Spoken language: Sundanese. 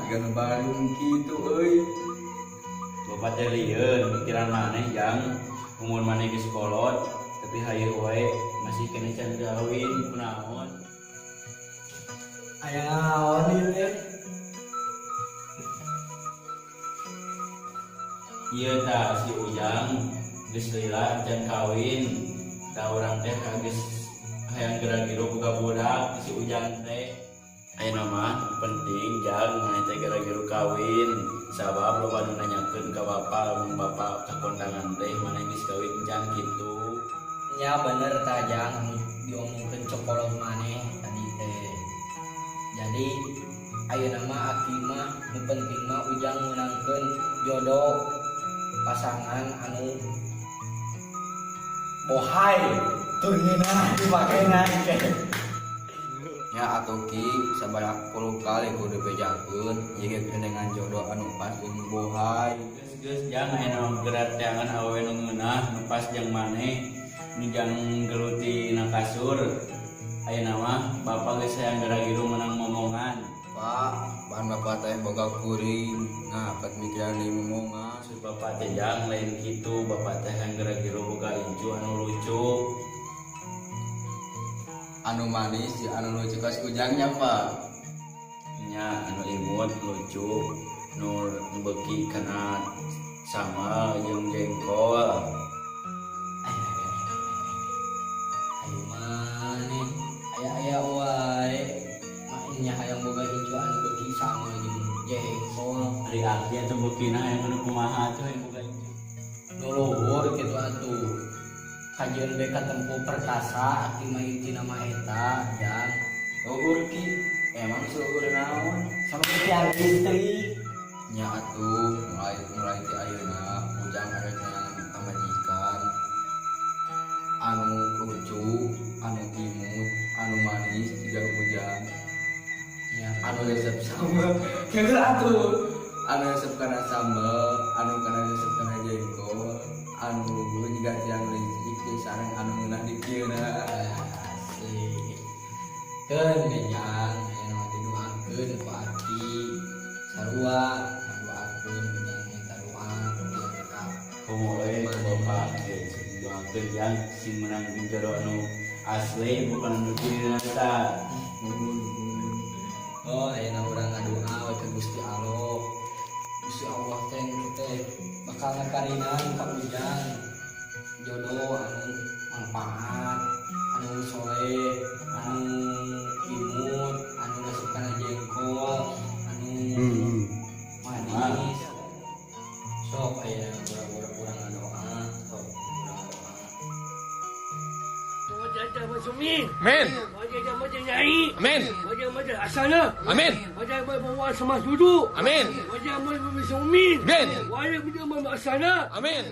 Jiga nu barung kitu euy. Bapak teh lieun mikiran maneh jang umur maneh geus kolot tapi hayu wae masih kena can kawin kunaon. Aya naon ieu teh? Ieu tah si Ujang geus lila can kawin. Tah urang teh geus hayang geura-geura boga budak si Ujang teh. Ayeuna mah penting jang maneh teh geura-geura kawin sabab loba nu nanyakeun ka bapa lamun bapa ka kondangan teh maneh geus kawin can kitu. Nya bener tah jang anu diomongkeun cokolot maneh tadi teh. Jadi ayeuna mah aki mah nu penting mah Ujang meunangkeun jodoh pasangan anu bohai tuh ngeunah dipakena teh. Nya atuh Ki sabaraha puluh kali kudu bejakeun ieu ge dengan jodoh anu pas jeung bohai. Geus geus jang ayeuna mah geura teangan awewe nu ngeunah nu pas jeung maneh nu jang geluti na kasur. Ayeuna mah bapa geus hayang geura-geura meunang momongan. Pak, bahan bapak teh boga kuring, nah pat mikiran deui momongan. Maksud bapak teh jang lain kitu, bapak teh hayang geura-geura boga incu anu lucu. Anu manis, anu lucu kas Ujangnya, Pak. Nya anu imut lucu, nu beuki kana sama jeung jengkol. Ayo maneh, aya-aya wae. Nya hayang boga incu anu beuki sama jeung jengkol. Ari aki atuh beukina hayang anu kumaha atuh hayang boga incu. Nu luhur kitu atuh. Kajeun be katempo perkasa aki mah intina mah eta jang. Luhur Ki, emang seueur naon? Sama tiang listrik. Nya atuh mulai ti ayeuna Ujang arek neangan pamajikan anu lucu, anu imut, anu manis jiga Ujang. Ya. Anu resep sambel, kira atuh. Anu resep kana sambel, anu kana resep kana jengkol, anu luhur jiga tiang listrik jeung sareng anu ngeunah dikieuna. Asik. Keun ge jang, aya nu didoakeun ku aki. Sarua ngadoakeun ujang minta doa ujang ka. Komo we ku bapak ge doakeun jang sing meunang jodoh anu asli bukan anu dieuna eta. Oh, ayeuna urang ngadoa we ka Gusti Allah. Gusti Allah teh teh bakal ngakarinan ka Ujang jodoh anu manfaat, anu soleh, anu imut, anu resep kana jengkol, anu manis. Sok ayeuna urang ngadoa, sok urang ngadoa. Amin. Amin. Amin. Amin. Amin. Amin.